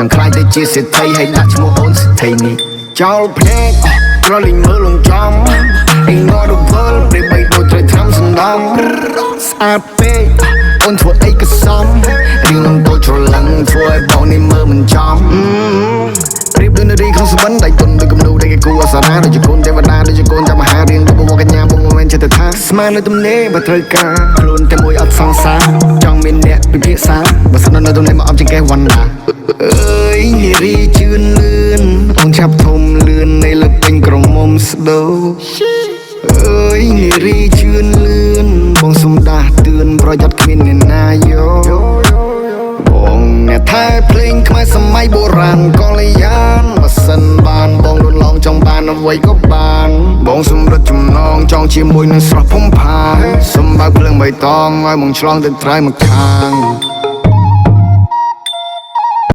ចង់ខ្លាចទៅជាសេដ្ឋីហើយដាក់ឈ្មោះអូនសេដ្ឋីនេះចោលភ្នែកក្រលិញមើលលងចំ Ignore the world ប្រៀបបីដូចត្រូវថ្នាំសណ្ដំស្អាតពេកអូនធ្វើអីក៏សមរៀងនឹងតូចច្រឡឹងធ្វើឲ្យបងនេះមើលមិនចំប្រៀបដូចនារីក្នុងសុបិនដៃទុនដូចគំនូដែលគេគូអសរាដូចជាកូនទេវតាដូចជាកូនចាំមហារៀងដូចបវរកញ្ញាបងមិនមែនចិត្តថាស្មាននៅទំនេរបើត្រូវការខ្លួនតែមួយអត់សង្សារចង់មានអ្នកពិភាក្សាបើសិននៅទំនេរមកអបជាងកេះវណ្ណាអើយនារីជឿនលឿនអូនឆាប់ធំលឿននៃលើពេញក្រមុំស្ដូអើយនារីជឿនលឿនបងសុំដាស់តឿនប្រយ័ត្នគ្មានអ្នកណាយក បងអ្នកថែភ្លេងខ្មែរសម័យបុរាណកល្យានបើសិនបានបងលូនឡងចង់បានអ្វីក៏បានបងសម្រិតចំណងចង់ជាមួយនឹងស្រស់ភំផាសុំបើកភ្លើងបៃតងឲ្យបងឆ្លងទៅត្រើយមកខាង។